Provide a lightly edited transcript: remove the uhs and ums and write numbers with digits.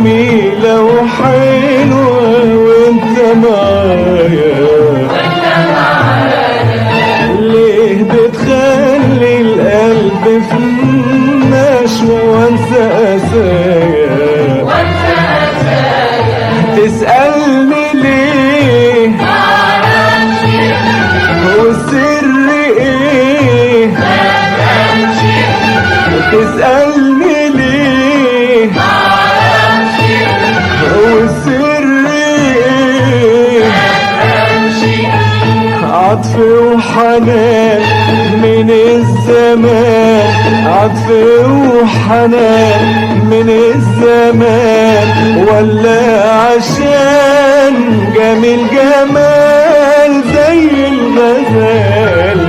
جميلة وحلوة وانت معايا؟ ليه بتخلي القلب في نشوة وانسى قسايا؟ تسألني ليه والسر ايه؟ تسألني ليه والسر ايه؟ عطف وحنان من الزمان، عطف وحنان من الزمان، ولا عشان جميل جمال زي الغزال؟